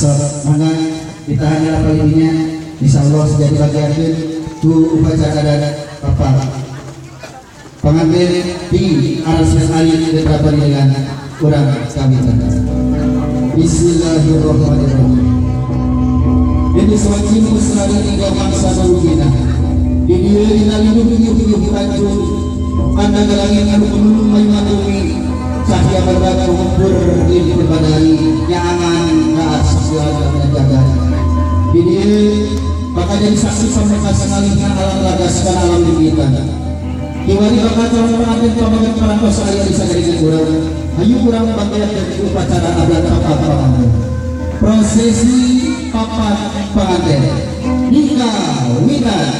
Sok mangga ditahan apa ininya, insyaallah sudah dibagikan ku upacara adat papat pengantin di aras alit beberapa dengan kurang kawitan. Bismillahirrahmanirrahim. Ini suci musrari hingga bangsa salugina. Di dieu dina liduh tanjung anda galangin anu penulung mayumatumi cahaya berbatu ngumpur di berbadari nyangan ka segala jaga. Di dieu bakal jadi saksi sampai kasangalihna alam lagas kana alam digitan. Kiwari bakal calon pengantin pamaget parantos aya di sagaringan urang. Hayu urang bagian dari upacara adat papat pengantin. Prosesi papat pengantin nikah winan.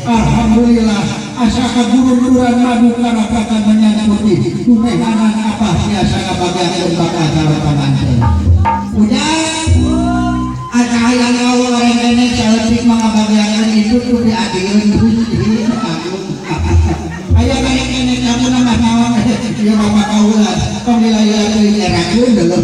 Alhamdulillah asa kagururan madu kana akan menyangkuti tumehanan apa biasa kabagian bakal calon pengantin. Udah ada hayang orang kene caletik mangabagian itu tuh diadieun Gusti Agung. Aya kene kamu nama naon ieu bapak kaula tong dilaya teuing erakeun deuleu.